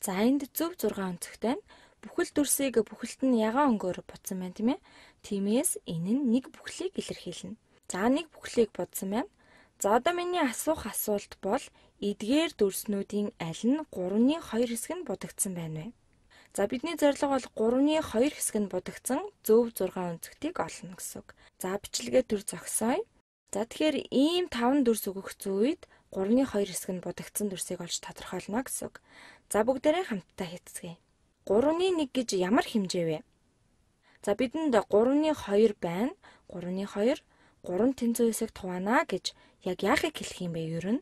За энд зөв 6 өнцөгтэй байна. Бүхэл дүрсийг бүхэлд нь ягаан өнгөөр будсан байна, тийм ээ. Тиймээс энэ нь нэг бүхлийг илэрхийлнэ. За нэг бүхлийг будсан байна. За одоо миний асуух асуулт бол эдгээр дүрснүүдийн аль нь 3-ны 2 хэсэг нь будагдсан байна вэ? За бидний зорилго бол 3-ны 2 хэсэг нь будагдсан зөв 6 өнцөгтийг олно гэсэн үг. За бичлэгээ төр зогсооё. За тэгэхээр ийм 5 дүрс өгөх үед 3-ны 2 хэсэг нь будагдсан дүрсийг олж тодорхойлно гэсэн үг. За бүгдээрээ хамтдаа хийцгээе. 3-ны 1 гэж ямар хэмжээ вэ? За бидэнд 3-ны 2 байна. 3-ны 2 3 тэнцүү хэсэгт хуваана гэж яг яахыг хэлэх юм бэ ер нь?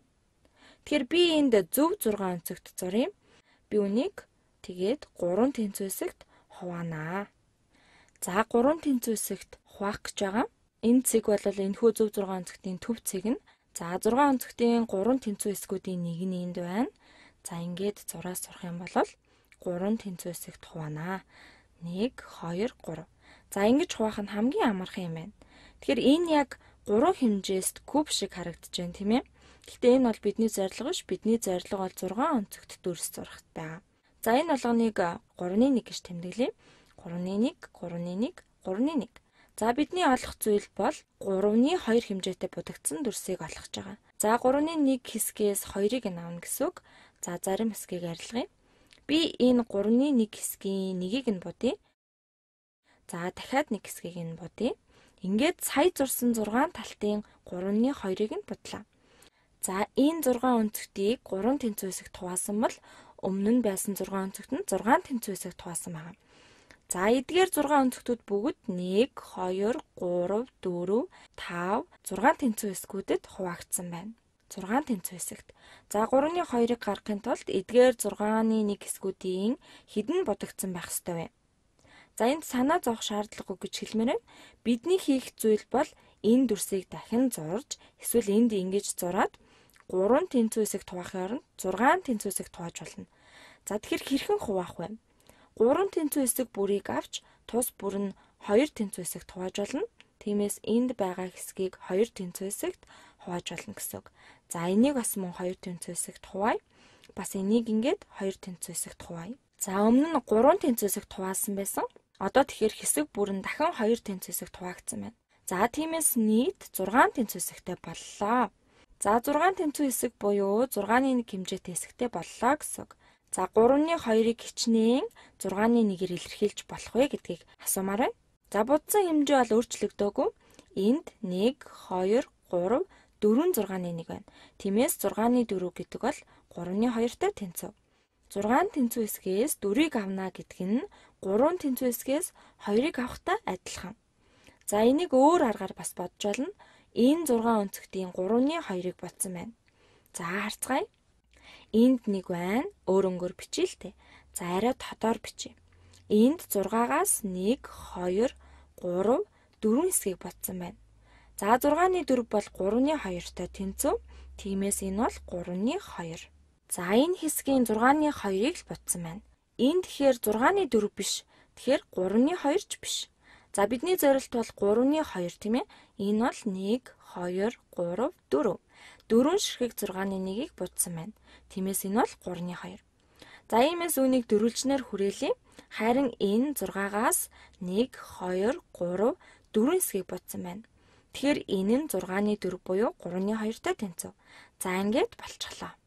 Тэгэхээр би энд зөв 6 өнцөгт зуръя. Би үнийг тэгээд 3 тэнцүү хэсэгт хуваанаа. За 3 тэнцүү хэсэгт хуваах гэж байгаа. Энэ цэг бол энэхүү зөв 6 өнцөгтийн төв цэг нь. За 6 өнцөгтийн 3 тэнцүү хэсгүүдийн нэг нь энд байна. За ингээд зураас зурх юм бол 3 тэнцүү хэсэгт хуваанаа. 1 2 3. За ингэж хуваах нь хамгийн амархан юм байна. Тэгэхээр энэ яг 3 хэмжээст куб шиг харагдаж байна, тийм ээ. Гэхдээ энэ бол бидний зорилго биш. Бидний зорилго бол 6 өнцөгт дүрс зурах байгаа. За энэ болгоныг 3-ны 1 гэж тэмдэглэе. 3-ны 1, 3-ны 1, 3-ны 1. За бидний олох зүйл бол 3-ны 2 хэмжээтэй будагдсан дүрсийг олох гэж байгаа. За 3-ны 1 хэсгээс 2-ыг нь авна гэсэн үг. За зарим хэсгийг арилгая. Би энэ 3-ны 1 хэсгийн 1-ийг нь будъя. За дахиад 1 хэсгийг нь будъя. Ингээд сая зурсан 6 талтын 3-ны 2-ыг нь будлаа. За энэ 6 өнцөгтийг 3 тэнцүү хэсэгт хуваасан бол өмнө нь байсан 6 өнцөгт нь 6 тэнцүү хэсэгт хуваасан байгаа. За эдгээр 6 өнцөгтүүд бүгд 1, 2, 3, 4, 5, 6 тэнцүү хэсгүүдэд хуваагдсан байна. 6 тэнцүү хэсэгт. За 3-ны 2-ыг гаргахын тулд эдгээр 6-ны 1 хэсгүүдийн хэдэн будагдсан байх ёстой вэ? За энд санаа зовох шаардлагагүй гэж хэлмээр байна. Бидний хийх зүйл бол энэ дүрсийг дахин зурж эсвэл энд ингэж зураад 3 тэнцүү хэсэгт хуваахын оронд 6 тэнцүү хэсэгт хувааж болно. За тэгэхээр хэрхэн хуваах вэ? 3 тэнцүү хэсэг бүрийг авч тус бүр нь 2 тэнцүү хэсэгт хувааж болно. Тиймээс энд байгаа хэсгийг 2 тэнцүү хэсэгт хувааж болно гэсэн үг. За энийг бас мөн 2 тэнцүү хэсэгт хуваая. Бас энийг ингээд 2 тэнцүү хэсэгт хуваая. За өмнө нь 3 тэнцүү хэсэгт хуваасан байсан. Одоо тэгэхээр хэсэг бүр нь дахин 2 тэнцүү хэсэгт хуваагдсан байна. За тиймээс нийт 6 тэнцүү хэсэгтэй боллоо. За 6 тэнцүү хэсэг буюу 6-ны 1 хэмжээтэй хэсэгтэй боллоо гэсэн үг. За 3-ны 2-ыг хичнээн 6-ны 1-ээр илэрхийлж болох вэ гэдгийг асуумаар байна. За будсан хэмжээ бол өөрчлөгдөөгүй. Энд 1, 2, 3, 4, 6-ны 1 байна. Тиймээс 6-ны 4 гэдэг бол 3-ны 2-тай тэнцүү. 6 тэнцүү хэсгээс 4-ыг авна гэдэг нь 3 тэнцүү хэсгээс 2-ыг авахтай адилхан. За энийг өөр аргаар бас бодж болно. Энэ 6 өнцөгтийн 3-ны 2-ыг бодсон байна. За харцгаая. Энд 1 байна. Өөр өнгөөр бичээ л дээ. За арай тодоор бичье. Энд 6-аас 1, 2, 3, 4 хэсгийг бодсон байна. За 6-ны 4 бол 3-ны 2-той тэнцүү. Тиймээс энэ бол 3-ны 2. За энэ хэсгийн 6-ны 2-ыг л бодсон байна. Энэ тэгэхээр 6-ны 4 биш. Тэгэхээр 3-ны 2 ч биш. За бидний зорилт бол 3-ны 2, тийм ээ. Энэ бол 1, 2, 3, 4. 4 ширхэг 6-ны 1-ийг будсан байна. Тиймээс энэ бол 3-ны 2. За иймээс үүнийг дөрвөлжнээр хүрээлье. Харин энэ 6-аас 1, 2, 3, 4 хэсгийг будсан байна. Тэгэхээр энэ нь 6-ны 4 буюу 3-ны 2-тай тэнцүү. За ингээд болчихлоо.